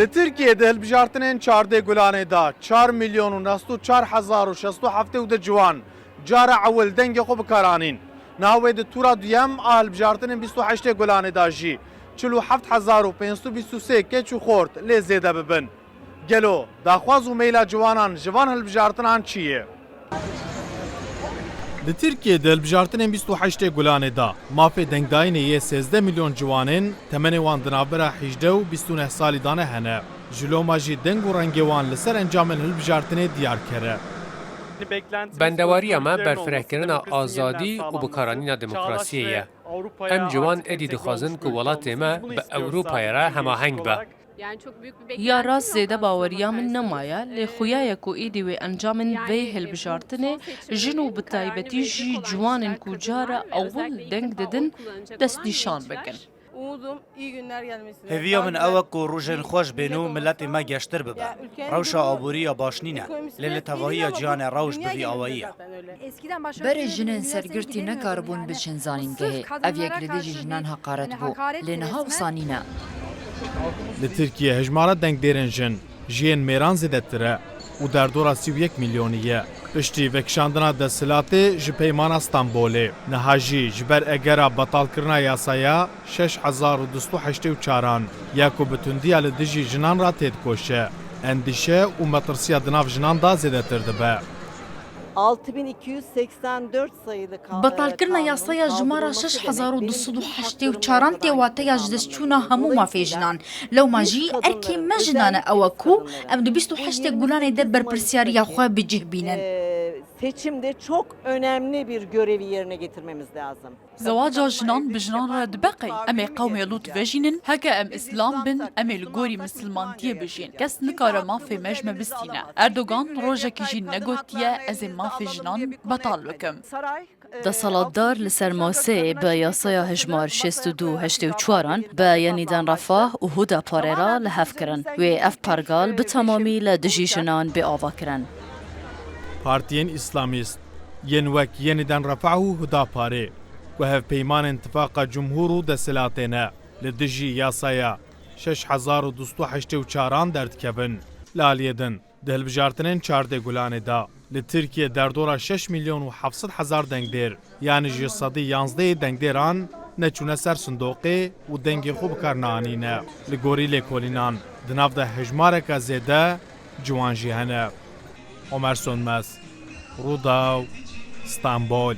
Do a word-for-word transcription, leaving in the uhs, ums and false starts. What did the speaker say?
Li Tirkiyê di hilbijartinên çardeh Gulanê de çar milyon û neh sed û çar hezar û şeş sed û heftê û du ciwan cara ewil dengê xwe bi kar anîn. Niha wê di tûra duyem a hilbijartinên bîst û heştê Gulanê de jî çil û heft hezar û pênc sed û bîst û sê keç û xort lê zêde bibin. Gelo daxwaz û meyla ciwanan ji van hilbijartinan çi ye? Li Tirkiyê di hilbijartinên bîst û heştê Gulanê de mafê dengdayînê yê sêzdeh milyon ciwanên temenê wan di navbera hejdeh û bîst û neh salî dane hene. Ji loma jî deng û rengê wan li ser encamên hilbijartinê diyar kere. Bendewariya me berfirehkirina azadî û bikaranîna demokrasiyê ye. Em ciwan êdî dixwazin ku welatê me bi Ewropayê re hemaheng be. Ya rast zêde baweriya min nemaye, lê xuya ye ku êdî wê encamên vê hilbijartinê jin û bi taybetî jî ciwanên ku cara ewil deng didin destnîşan bikin. Hêviya min ew e ku rojên xweş bên û miletê me geştir bibe. Rewşa aborî ya baş nîne, lê li tevahiya cîhanê rewş bi vî awayî ye. Berê jinên sergirtî nekaribûn biçin zanîngehê. Ev yek li dijî jinan heqaret bû. Lê niha wisa nîne. Li Tirkiyê hejmara dengdêrên jin ji yên mêran zêdetir e û derdora sî û yek milyonî ye. Piştî vekişandina desthilatê ji Peymana Stenbolê, niha jî ji ber egera betalkirina yasaya şeş hezar û du sed û heştê û çaran ya ku bi tundiya li dijî jinan re têdikoşe, endîşe û metirsiya di nav jinan de zêdetir dibe. Altı bin iki yüz seksen dört sayılı ka-, Betalkirina e, kanun yasaya jimara şeş hezar û du sed û heştê û çaran tê wateya ji destçûna hemû mafê jinan. Lewma jî erkê me jinan e, ew e ku em di bîst û heştê Gulanê de berpirsiyariya xwe bi cih bînin. E, seçimde çok önemli bir görevi yerine getirmemiz lazım. Zewaca jinan bi jinan re dibe qey? Em ê qewmê Lût vejînin? Heke em îslam bin, em ê li gorî misilmantiyê bijîn. Kes nikare mafê me ji me bistîne. Erdogan rojekî jî negotiye ez ê mafê jinan betal bikim. Deselatdar li ser maseyê bi yasaya hejmar şêst û du heştê û çaran bi Yenîden Refah û Huda Parê re li hev kirin. Wê ev pergal bi temamî li dijî jinan bê ava kirin. Partiyên Îslamîst yên wek Yenîden Refah û Huda Parê ku hevpeymanên Tifaqa Cumhur û desthilatê ne, li dijî yasaya şeş hezar û du sed û heştê û çaran derdikevin. Li aliyê din, di hilbijartinên çardeh Gulanê de li Tirkiyê derdora şeş milyon û heft sed hezar dengdêr, yanî ji sedî yanzdehê dengdêran neçûne ser sindoqê û dengê xwe bi kar neanîne. Li gorî lêkolînan, di nav de hejmareke zêde ciwan jî hene. Omer Sönmez, Rûdaw, Stenbol.